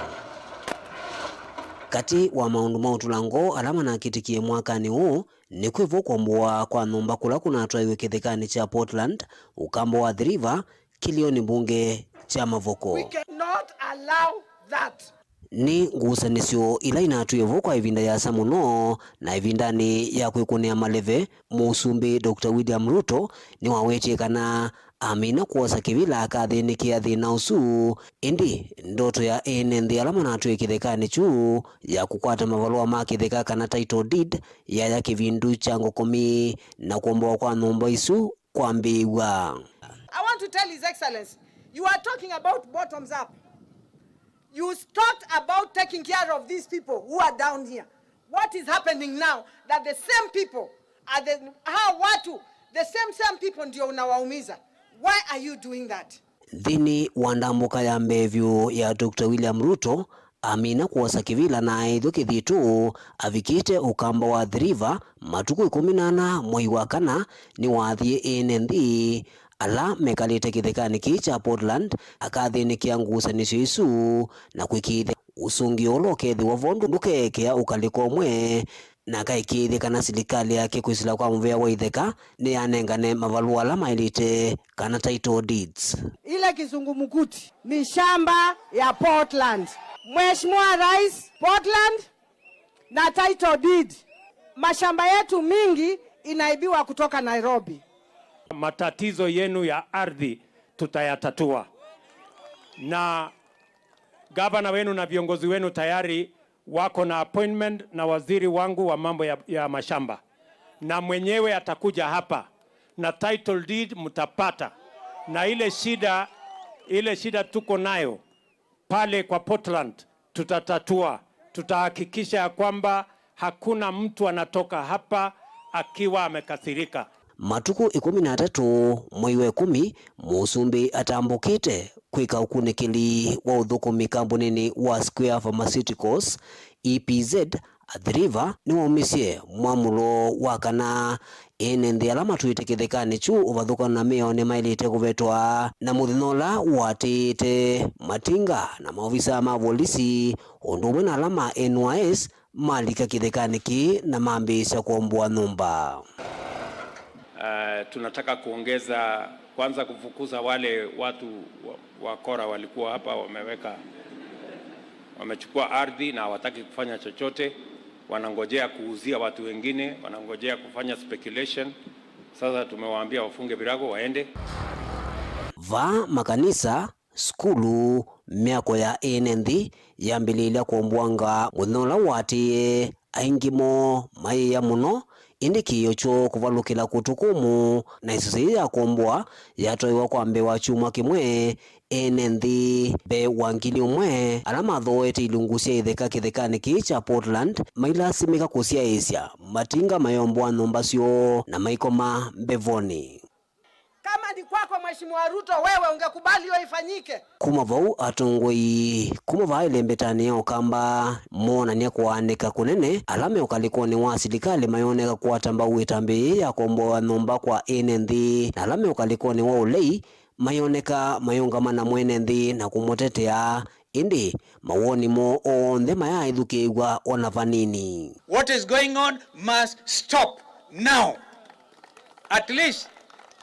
Katĩ wa maũndũ ma ũtũla ngoo ala manakĩtĩkie mwakanĩ ũũ nĩ kwĩvo kũomboa kwa nyũmba kũla kũnatwaiwe kĩthekanĩ kya Portland, ũkamba wa Athi River, kĩlĩonĩ mbunge kya Mavoko. We cannot allow that. Nĩ ngusanĩsyo ila inatwĩe vo kwa ĩvinda yĩasa mũno, na ĩvindanĩ ya kwĩkũnĩa maleve, Mũsumbĩ Doctor William Ruto nĩwawetie kana amina kwosa kĩvĩla akathĩnĩkĩa thĩna ũsu, ĩndĩ ndoto ya ene nthĩ ala manatwĩe kĩthekanĩ kyu ya kũkwata mavalũa ma kĩtheka kana title deed yaya kĩvindu kya ngokomi na kũomboa kwa nyũmba isu kwambĩĩw'a. I want to tell His Excellency, you are talking about bottoms up. You talked about taking care of these people who are down here. What is happening now that the same people are the, hawa watu, the same, same people ndio unawaumiza? Why are you doing that? Nthĩnĩ wa ndambũka ya mbee vyũ ya Doctor William Ruto, amina kwosa kĩvĩla na aĩthw'a kĩthitũ, avikĩte ũkamba wa Athi River matukũ ĩkũmi na ana mwei wa kana, nĩwaathie ene nthĩ ala mekalĩte kĩthekanĩ kĩĩ kya Portland akathĩnĩkĩa ngusanĩsyo isu na kũĩkĩĩthya ũsũngĩo ũla ũkethĩwa vo ndũkeekĩa ũkalĩka ũmwe, na akaĩkĩĩthya kana silikalĩ yake kwĩsĩla kwa mũvea wa itheka nĩyanengane mavalũa ala maĩlĩte kana title deeds. Ile kizungumkuti ni shamba ya Portland. Mheshimiwa Rais, Portland na title deed. Mashamba yetu mingi inaibiwa kutoka Nairobi. Matatizo yenu ya ardhi tutayatatua. Na gavana wenu na viongozi wenu tayari wako na appointment na waziri wangu wa mambo ya, ya mashamba, na mwenyewe atakuja hapa na title deed mtapata, na ile shida, ile shida tuko nayo pale kwa Portland tutatatua. Tutahakikisha ya kwamba hakuna mtu anatoka hapa akiwa amekasirika. Matukũ ĩkũmi na atatũ mwei wa ĩkũmi, mũsumbĩ atambũkĩte kwĩka ũkunĩkĩli wa ũthũkũmi kambuninĩ wa Square Pharmaceuticals, E P Z, Athi River nĩwaumisye mwamũlo wa kana ene nthĩ ala matwĩte kĩthekanĩ kyu ũvathũkano na mĩao nĩmaĩlĩte kũvetwa, na mũthenya ũla ũatĩĩte, matinga na maovisaa ma volisi ũndũ ũmwe na ala ma N Y S malika kĩthekanĩ kĩĩ na mambĩĩsya kũomboa nyũmba. Uh, tunataka kuongeza, kwanza kufukuza wale watu wa, wakora walikuwa hapa, wameweka, wamechukua ardhi na hawataki kufanya chochote, wanangojea kuuzia watu wengine, wanangojea kufanya speculation. Sasa tumewaambia wafunge virago waende. Vaa makanisa, sukulu, myako ya ene nthĩ yambĩlĩĩlya kũomboanga mũthenya ũla ũatĩĩe, aingĩ moo mayĩĩa mũno, ĩndĩ kĩĩo kyoo kũvalũkĩla kũtũ kũmũ, na ĩsese yĩĩ ya kũomboa yatwaĩwa kwa mbee wa kyumwa kĩmwe. Ene nthĩ mbee wa ngili ũmwe ala mathooete ilungu sya itheka kĩthekanĩ kĩĩ kya Portland mailasimĩka kũsyaĩĩsya matinga mayomboa nyũmba syoo na maikoma mbevonĩ. Kama ni kwako, Mheshimiwa Ruto, wewe ungekubali hiyo ifanyike? Kuma vau, atongoi kuma vaa ĩlembetanĩ ya Ũkamba moonany'a kũaanĩka kũnene. Ala me ũkalĩkonĩ wa silikalĩ mayoneka kũkwata mbau ĩtambĩ yĩĩ ya kũomboa nyũmba kwa ene nthĩ, na ala me ũkalĩkonĩ wa ũlei mayoneka mayũngama na mwene nthĩ na kũmũtetea. Ĩndĩ mawoni moo onthe mayaaĩthukĩĩw'a o na vanini. What is going on must stop now. At least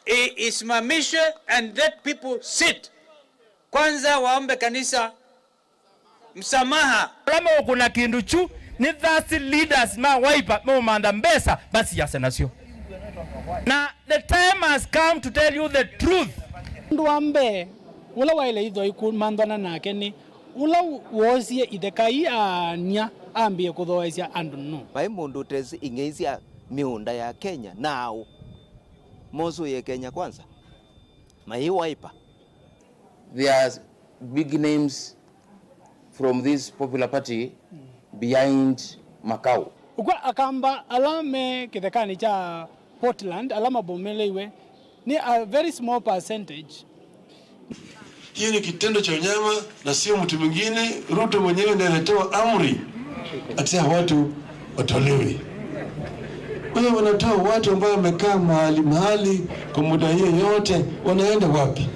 i-, isimamishwe and let people sit. Kwanza waombe kanisa msamaha. Ala meũkũna kĩndũ kyu nĩ thirsty leaders ma Wiper meũmantha mbesa masiase nasyo. Na the time has come to tell you the truth. Ũndũ wa mbee ũla waĩle ithwa ikũmanthana nake nĩ ũla woosie itheka ii aany'a ambĩĩe kũthooesya andũ nũũ. Vai mũndũ ũtesĩ ing'ei sya mĩũnda ya Kenya naaũ? Mosũĩe Kenya Kwanza. Mai Wiper. There are big names from this popular party behind Makau. Ũkw'a Akamba ala me kĩthekanĩ kya Portland ala mabomoleiwe nĩ a very small percentage. Hiyo ni kitendo cha unyama na sio mtu mwingine. Ruto mwenyewe ndiye anatoa amri ati hawa watu watolewe. Kwa hiyo wanatoa watu ambao wamekaa mahali mahali kwa muda hiyo yote, wanaenda wapi?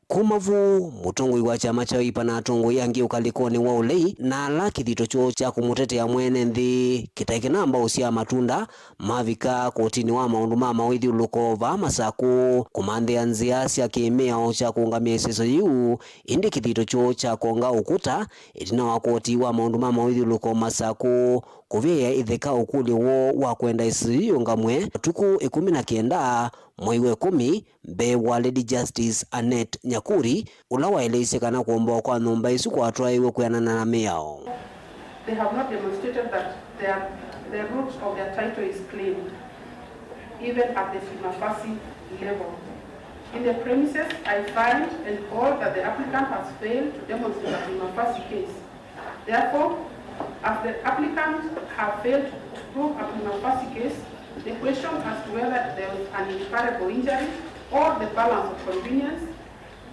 Kuma vu, mũtongoi wa kyama kya Wiper na atongoi angĩ ũkalĩkonĩ wa ũlei na ala kĩthito kyoo kya kũmũtetea mwene nthĩ kĩtaĩ kĩna mbau sya matunda, mavika kotinĩ wa maũndũ ma mawĩthyũlũko vaa Masakũ kũmanthĩa nzĩa sya kĩmĩao kya kũũngamya ĩseso yĩu, ĩndĩ kĩthito kyoo kyakonga ũkũta ĩtina wa koti wa maũndũ ma mawĩthyũlũko Masakũ kũvyaĩa ĩtheka ũkũlyo woo wa kwenda ĩseso yĩu yĩũngamw'e matukũ ĩkũmi na kenda mwei wa ĩkũmi, mbee wa Lady Justice Annet Nyakuri, ũla waeleisye kana kũomboa kwa nyũmba ĩsu kwatwaĩwe kwĩanana na mĩao. They have not demonstrated that their, the root of their title is clean, even at the prima facie level. In the premises, I find and hold that the applicant has failed to demonstrate a prima facie case. Therefore, as the applicant have failed to prove a prima facie case, the question as to whether there was an irreparable injury or the balance of convenience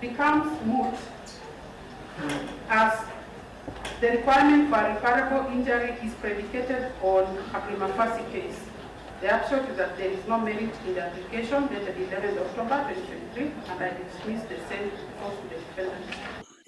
becomes moot, as the requirement for irreparable injury is predicated on a prima facie case. The upshot is that there is no merit in the application dated eleventh October twenty twenty-three, and I dismiss the same force to the defendant.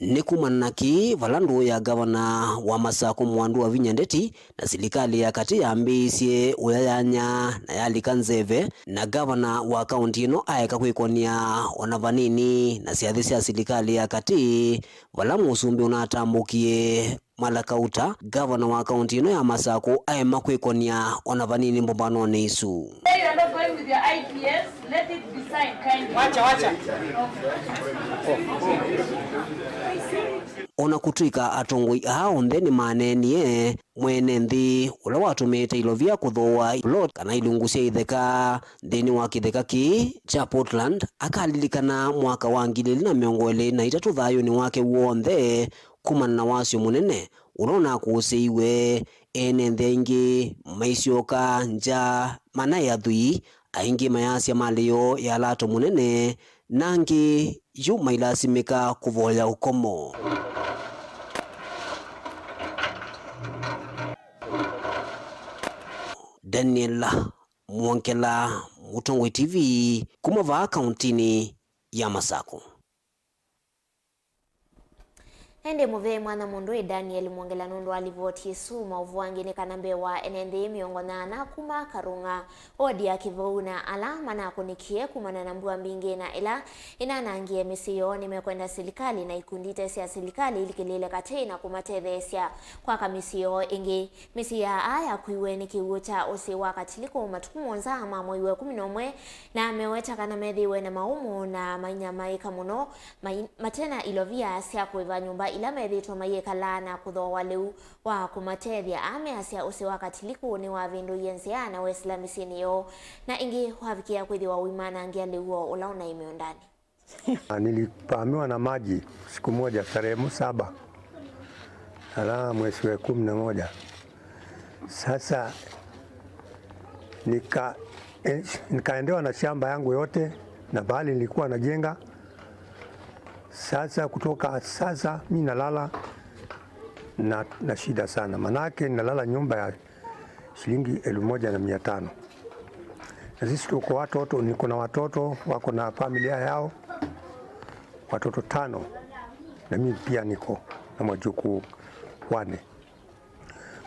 Nĩ kumana na kĩĩ vala ndũũ ya ngavana wa Masakũ Mwandũ Wavinya Ndeti na silikalĩ ya katĩ yambĩĩisye ũyayanya na yalika nzeve, na ngavana wa kaũntĩ ĩno aeka kwĩkony'a o na vanini na syathĩ sya silikalĩ ya katĩ, vala mũsumbĩ ũnatambũkie Mala Kauta, ngavana wa kaũntĩ ĩno ya Masakũ, aema kwĩkony'a o na vanini mbũmbanonĩ ĩsu. Say you are not going with your I P S, let it be signed kindly. Wacha, wacha. O na kũtw'ĩka atongoi aa onthe nĩmaneenie, mwene nthĩ ũla watũmĩĩte ilovia kũthooa plot kana ilungu sya itheka nthĩnĩ wa kĩtheka kĩĩ kya Portland akalilikana mwaka wa ngili ilĩ na mĩongo ĩlĩ na itatũ thayũnĩ wake w'onthe kumana na wasyo mũnene ũla ũnakũsĩiwe. Ene nthĩ aingĩ maisyoka ngya manaĩ athwii, aingĩ mayasya malĩ yoo ya lato mũnene, na angĩ yu mailasimĩka kũvoya ũkomo. Daniel Mwongela, Mũtongoi T V, kuma vaa kauntinĩ ya Masakũ. Ĩndĩ mũvea mwanya mũndũ ĩ Daniel Mwongela nũndũ wa livoti ĩsu. Maũvoo angĩ nĩ kana mbee wa ene nthĩ mĩongo nyanya kuma Karũng'a, wodi ya Kĩvou, na ala manakũnĩkie kumana na mbua mbingĩ na ĩla ĩnanangie mĩsyĩ yoo nĩmekwenda silikalĩ na ikundi ite sya silikalĩ ilikĩlĩĩle katĩ na kũmatetheesya kwaka mĩsyĩ yoo ĩngĩ. Mĩsyĩ ya aa yakuiwe nĩ kĩw'ũ kya ũsĩ wa Katiliku matukũ mũonza ma mwei wa ĩkũmi na ũmwe, na meweta kana methĩiwe na maũmũ na mainyamaĩka mũno, mai-, mate na ilovia sya kũĩva nyũmba ila methĩĩtwe mayĩkalaa na kũthooa lĩu. Wa kũmatethya, aa measya ũsĩ wa Katiliku nĩwavĩndũie nzĩa na wesĩla mĩsyĩnĩ yoo, na ĩngĩ wavikĩa kwĩthĩwa ũimanangĩa lĩu woo ũla ũnaĩ mĩũndanĩ. Nilivamiwa na maji siku moja tarehe saba, ala mwezi wa kumi na moja. Sasa nika-, eh, nikaendewa na shamba yangu yote na pahali nilikuwa najenga. Sasa kutoka sasa mi nalala na, na shida sana, manake nalala nyumba ya shilingi elfu moja na mia tano. Na sisi tuko watoto, niko na watoto wako na familia yao, watoto tano, na mimi pia niko na wajukuu wane.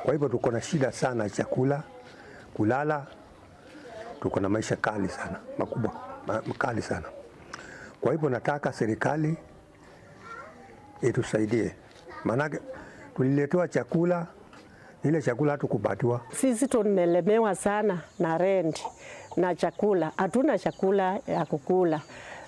Kwa hivyo tuko na shida sana, chakula, kulala, tuko na maisha kali sana, makubwa, ma-, makali sana. Kwa hivyo nataka serikali itusaidie. Maanake tuliletewa chakula, ile chakula hatukupatiwa. Sisi tumelemewa sana na rent na chakula. Hatuna chakula ya kukula.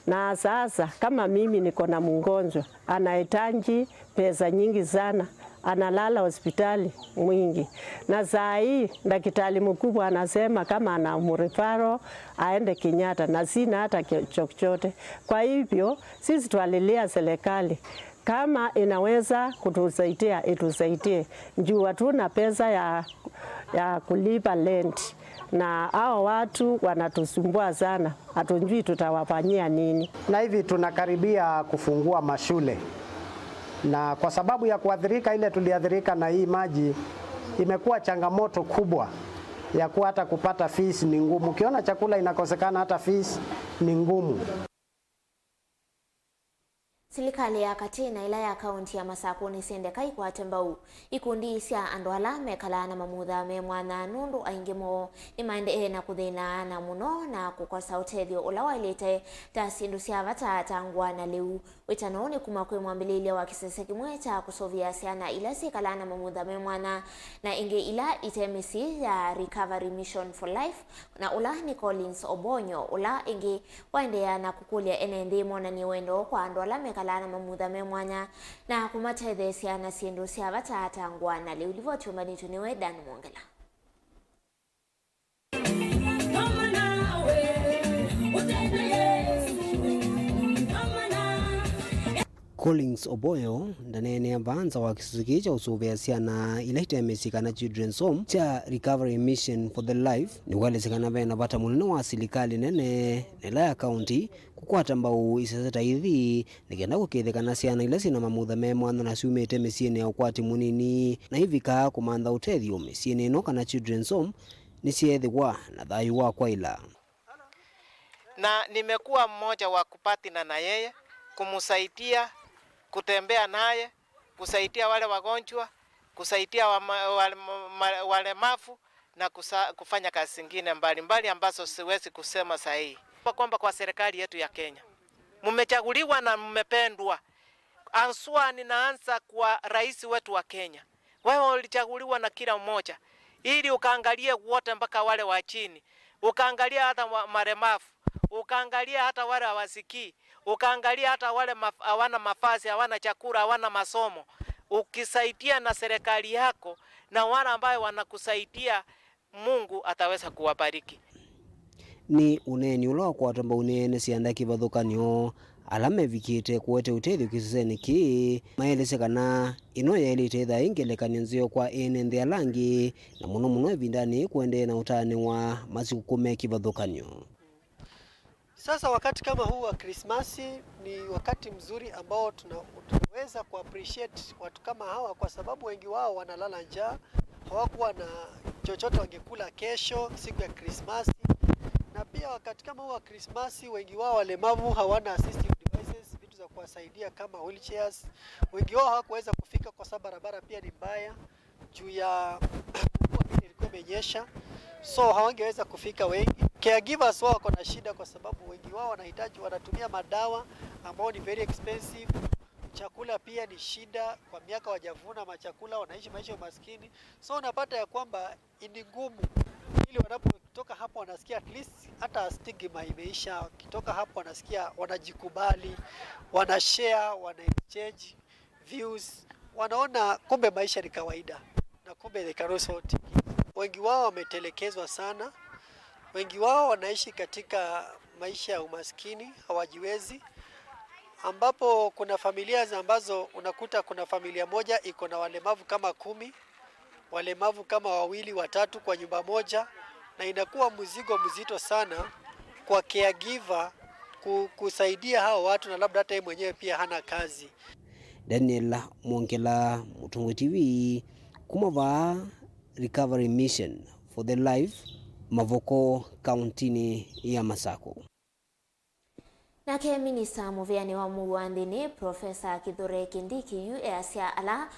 Na sasa kama mimi niko na mgonjwa, anahitaji pesa nyingi sana, analala hospitali mwingi. Na saa hii daktari mkubwa anasema kama ana mreferral aende Kenyatta, na sina hata ke-, chochote. Kwa hivyo, sisi twalilia serikali, kama inaweza kutusaidia, itusaidie. Juu hatuna pesa ya, ya kulipa rent. Na hao watu wanatusumbua sana. Hatujui tutawafanyia nini. Na hivi tunakaribia kufungua mashule. Na kwa sababu ya kuathirika ile tuliathirika na hii maji, imekuwa changamoto kubwa ya kuwa hata kupata fees ni ngumu. Ukiona chakula inakosekana, hata fees ni ngumu. Silikalĩ ya katĩ na ĩla ya kaũnti ya Masakũ nĩsyendeka ikwate mbau ikundi sya andũ ala mekalaa na mamutha me mwanya, nũndũ aingĩ moo nĩmaendee na kũthĩna na mũno na kũkosa ũtethyo ũla waĩlĩte, ta syĩndũ sya vata ta ngũa na lĩu. Wĩtano nĩ kuma kwĩ mwambĩlĩĩlya wa kĩsese kĩmwe kya kũsũvĩa syana ila syĩkalaa na mamutha me mwanya na ĩngĩ ila ite mĩsyĩ ya Recovery Mission for Life, na ũla nĩ Collins Obonyo, ũla ĩngĩ waendeea na kũkũlya ene nthĩ monanie wendo kwa andũ ala mekalaa na mamutha me mwanya na kũmatetheesya na syĩndũ sya vata ta ngũa na lĩu. Livoti yũmbanĩtw'e nĩwe Dan Mwongela. Collins Oboyo ndaneenea vaa nza wa kĩsese kĩĩ kya ũsũvĩa syana ila ite mĩsyĩ kana Children's Home kya Recovery Mission for the Life, nĩwelesya kana ve na vata mũnene wa silikalĩ nene na ĩla ya kaũnti kũkwata mbau isese ta ithi, nĩ kenda kũkĩthya kana syana ila syĩ na mamutha me mwanya na syumĩte mĩsyĩnĩ ya ũkwati mũnini na ivikaa kũmantha ũtethyo mĩsyĩnĩ ĩno kana Children's Home nĩsyeethĩwa na thayũ wa kwaĩla. Na nimekuwa mmoja wa kupartner na yeye, kumsaidia, kutembea naye, kusaidia wale wagonjwa, kusaidia wama-, wale ma-, walemavu na kusa-, kufanya kazi zingine mbalimbali ambazo siwezi kusema sahihi. Kwa kwamba kwa serikali yetu ya Kenya, mmechaguliwa na mmependwa. Haswa ninaanza kwa rais wetu wa Kenya. Wewe ulichaguliwa na kila mmoja ili ukaangalie wote mpaka wale wa chini. Ukaangalia hata wa-, malemavu. Ukaangalia hata wale hawasikii. Ukaangalia hata wale maf-, hawana mavazi, hawana chakula, hawana masomo. Ukisaidia na serikali yako na wale ambayo wanakusaidia, Mungu ataweza kuwabariki. Nĩ ũneeni ũla wakwatwa mbau nĩ ene syanda kĩvathũkany'o ala mevikĩte kũete ũtethyo kĩsesenĩ kĩĩ, maelesya kana ĩno yaĩlĩte ĩthaa ĩ ngelekany'o nzeo kwa ene nthĩ ala angĩ, na mũno mũno ĩvindanĩ yĩĩ kũendee na ũtaanĩwa masikũkũ me kĩvathũkany'o. Sasa wakati kama huu wa Krismasi ni wakati mzuri ambao tuna-, tunaweza kuappreciate watu kama hawa, kwa sababu wengi wao wanalala njaa, hawakuwa na chochote wangekula kesho, siku ya Krismasi. Na pia wakati kama huu wa Krismasi, wengi wao walemavu hawana assistive devices, vitu za kuwasaidia kama wheelchairs. Wengi wao hawakuweza kufika kwa sababu barabara pia ni mbaya juu ya mvua vile ilikuwa imenyesha, so hawangeweza kufika wengi. Caregivers wao wako na shida kwa sababu wengi wao wanahitaji, wanatumia madawa ambao ni very expensive. Chakula pia ni shida, kwa miaka wajavuna machakula, wanaishi maisha ya umaskini. So unapata ya kwamba ni ngumu ili wanapotoka hapo wanasikia at least hata stigma imeisha. Wakitoka hapo wanasikia wanajikubali, wanashare, wanaexchange views, wanaona kumbe maisha ni kawaida na kumbe they can also take it. Wengi wao wametelekezwa sana, wengi wao wanaishi katika maisha ya umaskini, hawajiwezi, ambapo kuna familia ambazo unakuta kuna familia moja iko na walemavu kama kumi, walemavu kama wawili, watatu kwa nyumba moja, na inakuwa mzigo mzito sana kwa caregiver ku-, kusaidia hao watu, na labda hata yeye mwenyewe pia hana kazi. Daniel Mwongela, Mũtongoi T V, kuma vaa Recovery Mission for the Life, Mavoko, kauntinĩ ya Masakũ. Nake minista mũvĩanĩ wa mũuo wa nthĩnĩ, Profesa Kithure Kindiki, yu easya ala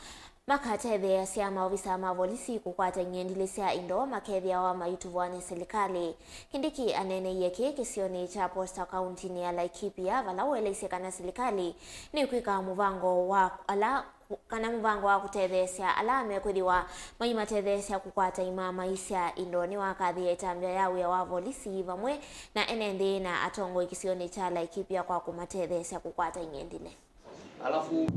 makatetheeasya maovisa ma volisi kũkwata ing'endilĩ sya indo makethĩawa maituvwa nĩ silikalĩ. Kindiki aneeneie kĩĩ kĩsionĩ kya Posta kauntinĩ ya Laikipia, vala ũeleisye kana silikalĩ nĩkwĩka mũvango wa ala kana mũvango wa kũtetheesya ala mekwĩthĩwa maimatetheesya kũkwata imamaisya indo nĩwakathĩe ĩtambya ya wĩa wa volisi vamwe na ene nthĩ na atongoi kĩsionĩ kya Laikipia kwa kũmatetheesya kũkwata ing'endilĩ. Alafu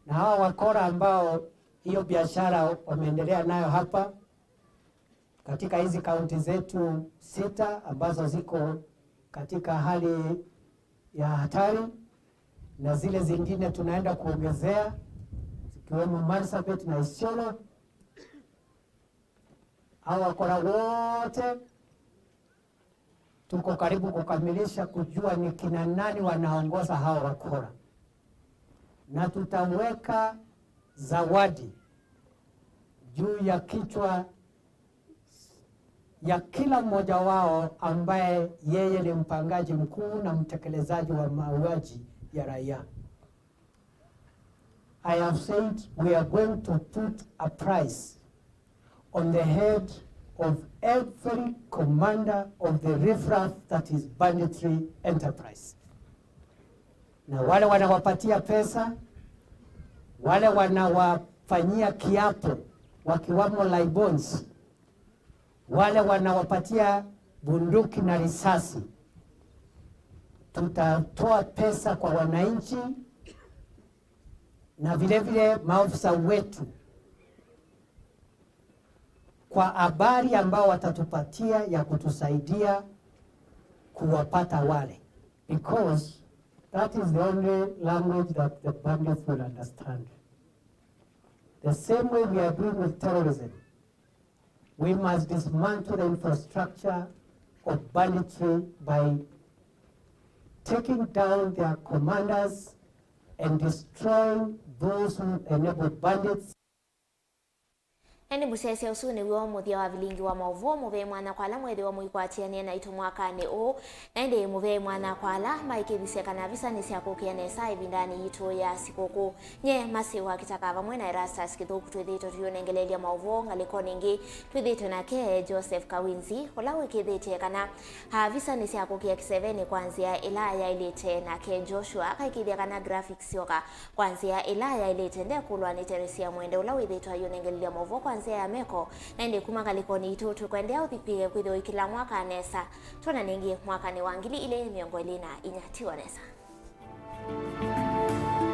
na hawa wakora ambao hiyo biashara wameendelea nayo hapa katika hizi kaunti zetu sita ambazo ziko katika hali ya hatari, na zile zingine tunaenda kuongezea, zikiwemo Marsabit na Isiolo. Hawa wakora wote tuko karibu kukamilisha kujua ni kina nani wanaongoza hawa wakora, na tutaweka zawadi juu ya kichwa ya kila mmoja wao ambaye yeye ni mpangaji mkuu na mtekelezaji wa mauaji ya raia. I have said we are going to put a price on the head of every commander of the riffraff that is banditry enterprise. Na wale wanawapatia pesa, wale wanawafanyia kiapo wakiwamo laibons, wale wanawapatia bunduki na risasi, tutatoa pesa kwa wananchi na vile vile maofisa wetu kwa habari ambao watatupatia ya kutusaidia kuwapata wale, because that is the only language that the bandits will understand. The same way we are doing with terrorism, we must dismantle the infrastructure of banditry by taking down their commanders and destroying those who enable bandits. Na nĩ mũsyaĩĩsya ũsu nĩw'o mũthya wa vilingi wa maũvoo. Mũvei mwanya kwa ala mwethĩwa mũikwatĩanĩa naitũ mwakanĩ ũũ. Na ĩndĩ mũvei mwanya kwa ala maĩkĩĩthisye kana visa nĩsyakũkĩa nesa ĩvindanĩ yitũ ya sikũkũ. Nye Mercy wa Kitaka vamwe na Erastus Kĩthũku twĩthĩĩtwe tũyĩũnengeleelya maũvoo ngalĩkonĩ ĩngĩ. Twĩthĩĩtwe nake Joseph Kawinzi, ũla wĩkĩĩthĩtye kana, a, visa nĩsyakũkĩa kĩsevenĩ kwa nzĩa ĩla yaĩlĩte, nake Joshua akaĩkĩĩthya kana graphics syoka kwa nzĩa ĩla yaĩlĩte. Ndekũlwa nĩ Teresia Mwende, ũla wĩthĩĩtwe ayĩũnengelelya maũvoo kwa sea meko. Na ĩndĩ kuma ngalĩkonĩ itũ, tũkwendea ũthikwĩe kwĩthĩwa ũikĩla mwaka nesa. Twonane ĩngĩ mwakanĩ wa ngili ilĩ mĩongo ĩlĩ na inya. Tiwa nesa.